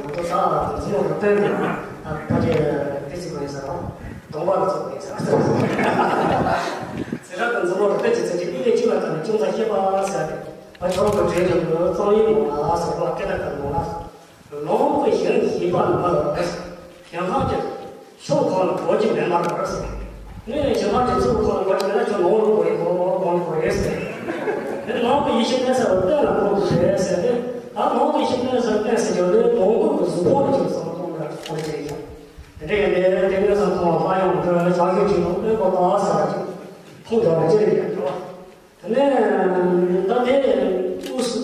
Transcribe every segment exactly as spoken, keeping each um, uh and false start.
མདོ་ས་མཛུབ་མོ་རུ་སྟོན་ཏེ། ཕ་གི་དེ་ཅི་གོ་ཡིན་ཟེར་རོ། གདོང་པ་ལ་ཚོ་གོ་ཡིན་ཟེར། ཚེ་རབས་ཀྱི་མཛུབ་མོ་རུ་སྟོན་ཅིག་ཚེ་གཅིག་གཉིས་ལས་གཅིག་ལ་བརྟེན་ནས་ཅུང་ཟད་ཤེས་པ་ཟེར་ཏེ། ཕ་ཁྱོད་རང་གི་བྲིས་ཀྱི་མདོ་རྩོམ་ཡིག་མང་ལ་ཟེར་བ་སྐད་བརྡ་དཀར་མང་ལ། ལོངས་སྐུ་ཞིང་གཤེགས་པ་ནི། ཞིང་ཁམས་ཀྱི་ཕྱོགས་གང་ལ་གོ་རྒྱུ་མེད་མ་རེད་ཟེར། ངས་ཞིང་ཁམས་ཀྱི་ཕྱོགས་གང་ལ་གོ་རྒྱུ་མེད་ན་ཁྱོད་ལོངས་སྐུ་གོ་ཡི་གོ་གོ་གོ་ཡི་ཟེར། དེ་ནང་གི་ཡེ་ཤེས་གནས་ས་བ་གཏན་ལ་འཁོར་དགོས་རེད་ཟེར་ཏེ། ད་ནང་གི་ཡེ་ཤེས་གནས་ས་གཏན་ཟེར་རྒྱུ་ནི་ལོངས་སྐུ་གི་གཟུགས་ཕུང་ལ་ཅིག་བསམ་བློ་གཏོང་ཡ་གོ་རྒྱུ་རེད་ཀྱང་། དེ་འདྲ་ཡིན་དེ་དེ་གནས་ས་མཐོང་བ་ལྷ་ཡང་འདྲ་བྱང་ཆུབ་ཀྱི་ནང་དཔོན་པོ་ལྟ་བ་ཟེར་བ་ཅིག་མཐོང་འགྲོ་བ་ཅི་རེད་ཀྱང་འགྲོ་བ། དེ་ནས་ད་དེ་དངོས་སུ་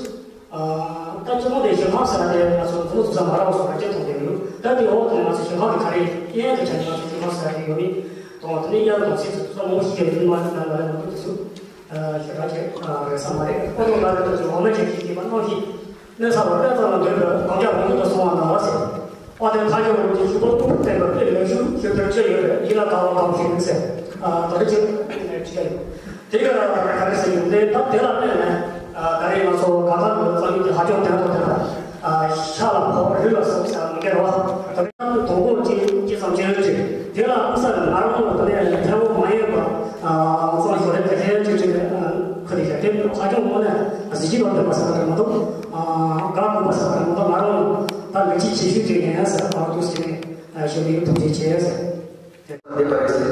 ད་སྤྱི་བོ་དེ་ཞིང་ཁམས་ཟེར་ན་དེ་ང་ཚོ་མཚོ་ཚོ་ས་མ་རག་སོགས་ལ་སྐྱེ་ཐོག་དེ་ཡོད། ད་དེ་འོག་ཏུ་ང་ཚོ་ཞིང་ཁམས་དེ་ག་རེ་གཡས་དུ་བྱ་ནས་ང་ཚོ་ཞིང་ཁམས་ཟེར་དེ་ཡོད་མེད་དང་། དེ་ནས་དབྱར་དང་སྲིད་ཚོ་ས་མང་ཞིག་ཡོད་དུ་མ་ན་ལ་ཡང་དུ་དེ་ཚོ་ཞེ་དྲག་ཅིག་རེད་ས་མ་རེད། ཁོ་ཚོ་ལ་རེ་ད་ཚོ་འོ་མ་ཅིག་ཞིག་ཞིག་པ་གནང་ཞིག་གནས་ས་བར་པའི་ཙམ་ལ་འདོད་པའི་གང་རྒྱ་རང་ཉིད་དུ་སོང་བ་ན་བ་ཟེར། དཔལ་ལྡན་ཐལ་འགྱུར་འོད་ཀྱི་ཤུགས་པ་ཀུན་ཏུ་བརྟན་པ་དཔེ་མི་ཞུ་ཞུ་དོན་ཅི་ཡོད་པས་ཡིད་ལ་དགའ་བ་གང་ཞིག་ཟེར། ད་རེ་ཅིག་ཅི་ཡ་ཡོད། དེ་ག་ག་རེ་ཟེར་ཡོད་དེ་ད་དེ་ལ་བརྟེན་ནས་ད་རེས་ང་ཚོ་གང་ལྟར་དུ་རྩ་བའི་དེ་ཧ་ཅང་དོན་དང་ལྡན་པ། ཤ་ལ་ཕོག་རི་ལ་སོགས་ཟེར་མི་འགལ་བ། ད་རེས་དོན་གོ་ཅི་ཅི་ཙམ་ཅི་ཡོད་ཅི་དེ་ལ་ཨུ་ས་ལ་ང་རང་ལ་དེ་ནས་ཐལ་མོ་མ་ཡིན་པ། ཙམ་ཞོར་ལས་དེ་ལྷན་ཅིག་ཅིག་ཁུ་དེ་བཞག་དེ་ཧ་ཅང་དངོས་གནས་གཟི་བརྗིད་དང་ལྡན་པ་ཟེར་བ་དེ་མ་གཏོགས། དགའ་དགོས་པ་ཟེར་བ་དེ་མ་གཏོགས་ང་རང་ད་ལུས་ཀྱི་བྱེད་ཤུགས་དེ་ཡིན་ཟེར་བ་དུ་ཟེར་ནས་ཞུ་ཡི་ཐུགས་རྗེ་ཆེ་ཟེར། དེ་པ་རེད་ཟེར།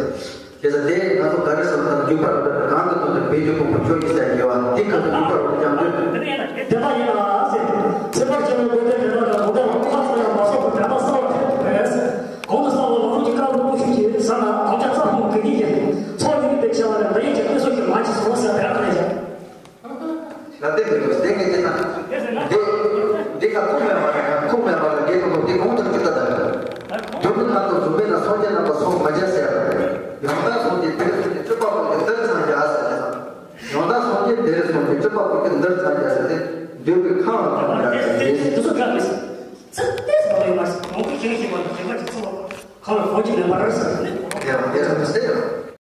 དེ་ཚོ་དེ་ང་ཚོ་ག་རེ་ཟེར་ན་འཇུག་པ་རབ་གང་གི་དོན་དུ་བེད་སྤྱོད་ཕོག་པ་ཁྱོད་ཀྱི་ཟེར་དགེ་བ་དེ་གང་དུ་འཇུག་པ་རབ་ཀྱང་འདོད། དེ་པ་ཡིན་ལ་ཟེར། ཚེ་བར་ཆེན་མོའི་དགོན་སྡེ་དེ་དག་ལ་གོང་ཐང་ལ་ཁ་ཚོ་ཡང་མ་སོགས་པར་དྲན་པ་གསལ་བར་ཐེབས་པས། གོང་དུ་གསལ་བ་ལ་ཁོང་གི་བཀའ་སློབ་ཤུགས་ཀྱིས་ཟ་ན་དམ་བཅའ་རྩ་ཁོང་གི་ཡིད་ཀྱི་ཚོགས་ཡིན་པའི་ཆེ་བ་ལས་མ་ཡིན་གྱི་དངོས་སུ་གྱི་ང་ཅི་སོང་ཟེར་བས་ཨ་ནེ་བྱ། ལ་དེ་མི་འདུག་དེ་ངས་དེ་ན་དེ་དེ་ཁ་ཁུག་མེད་པ་ལ་ཁུག་མེད་པ་ལ་དེ་ཁ་ཁུག་དེ་གོང་དུ་ཅི་ལྟ་ལྟ་རེད། དུ་མི་ཁ་དུ་རྫུན་མེད་ན་སངས་རྒྱས་རྣམ་པ་སོགས་མ་བྱ་ཟེར། ཡང་དག་སངས་རྒྱས་དེར་སོང་ནས་སྤྱི་པ་པོ་གི་འདིར་ཚང་རྒྱ་ཟེར་ནས། ཡང་དག་སངས་རྒྱས་དེར་སོང་ནས་སྤྱི་པ་པོ་གི་འདིར་ཚང་རྒྱ་ཟེར་ཏེ་འདོད་པའི་ཁམས་ལ་ཚང་རྒྱ་ཟེར་ཏེ། དེ་ཚོ་ག་རེ་ཟེར། ཚིག་དེ་ཚོ་ཡོད་མ་རེད། གོང་གི་ཞིང་ཞིང་བ་དང་ཞིང་ཁ་ཅིག་ཚོ་ཁམས་ལ་གོ་རྒྱུ་མེད་པ་རེད་ཟེར་ནས། དེ་ཡང་དེ་ཚོ་མི་ཟེར་ཡང་།